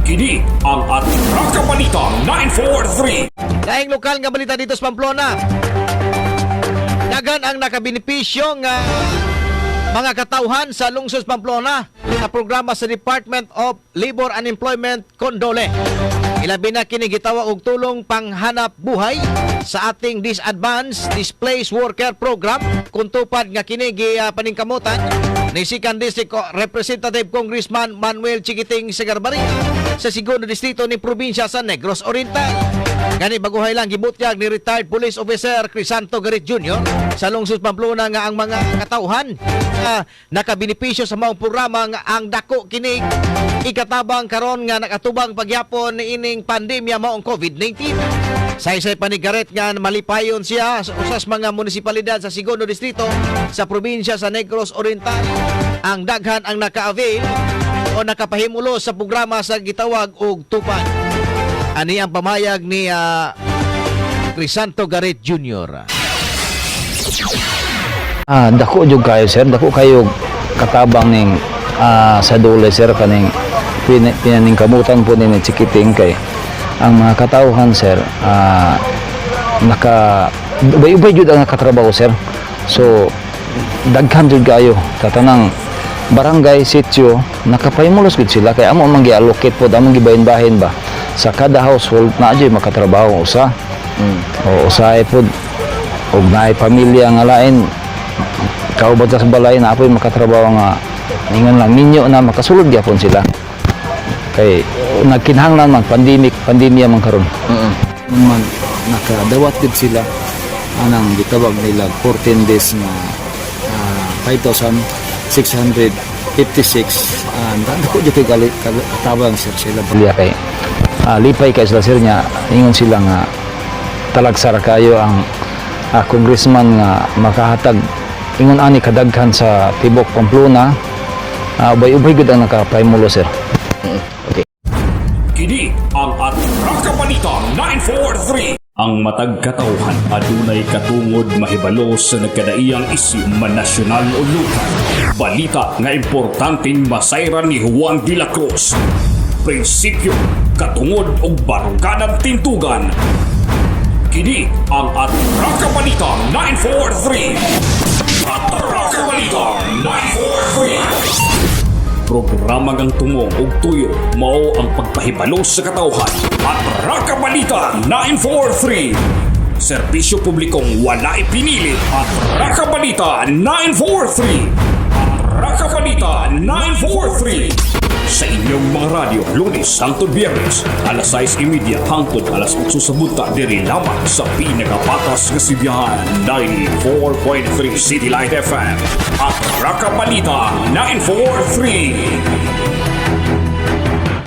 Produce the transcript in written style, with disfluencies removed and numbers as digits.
Kini ang Atraka Balita 943. Laing lokal nga balita dito sa Pamplona. Daghan ang nakabenepisyo nga mga katawhan sa lungsod Pamplona sa programa sa Department of Labor and Employment kon DOLE. Ilabi na kini gitawag og tulong panghanap buhay sa ating Disadvantaged Displaced Worker Program kung tupad nga kini gi paningkamutan ni Second District Representative Congressman Manuel Chiquiting Sagarbarria sa segundo distrito ni probinsya sa Negros Oriental. Gani baguhay lang gibutyag ni retired police officer Crisanto Garit Jr. sa lungsod Pamplona nga ang mga katawhan nga nakabenepisyo sa maong programa nga ang dako kini ikatabang karon nga nakatubang pagyapon niining pandemya maong COVID-19. Saysay pa ni Garrett nga malipayon siya sa usas mga munisipalidad sa segundo distrito sa probinsya sa Negros Oriental ang daghan ang naka-avail o nakapahimulo sa programa sa gitawag og TUPAD. Ani ang pamayag ni Crisanto Garrett Jr. Dako jud kayo, sir, dako kayo katabang ning sa DOLE, sir, kaning pinaningkamutan po ni Chikiting kay ang mga katawhan, sir, naka ubay-ubay jud ang nakatrabaho, sir. So daghan jud kayo katanang barangay, sitio, nakapahimulos gud sila kay amo man gi-allocate pod, among gibahin-bahin ba sa kada household na adyoy makatrabaho usa. O usahay pod og naay pamilya nga lain kauban sa balay na apoy makatrabaho nga ingon lang minyo na makasulod gyapon sila kay nagkinahanglan man pandemic, pandemya man karon man, nakadawat gud sila anang gitawag nila 14 days nga 5,656. Dako jud kay katabang, sir, sila kay lipay kay sila, sir, nya ingon sila nga talagsara kayo ang congressman nga makahatag ingon ani kadaghan sa tibok Pamplona. Ubay-ubay gud ang nakapahimulo, sir. Kini ang Atraka Balita 943. Ang matag katawhan adunay katungod mahibalo sa nagkadaiyang isyu man nasyonal o lokal. Balita nga importanteng masayran ni Juan de la Cruz. Prinsipyo, katungod ug baruganan tindugan. Kini ang Atraka Balita 943. Atraka Balita 943. Programa ngang tumong ug tuyo mao ang pagpahibalo sa katawhan. Atraka Balita 943. Serbisyo publikong walay pinili. Atraka Balita 943. Atraka Balita 943. Sa inyong mga radyo, Lunes hangtod Biyernes, alas 6:30 hangtod alas 8 sa buntag, diri lamang sa pinakapatas nga sibihan, 94.3 City Light FM. Atraka Balita 943.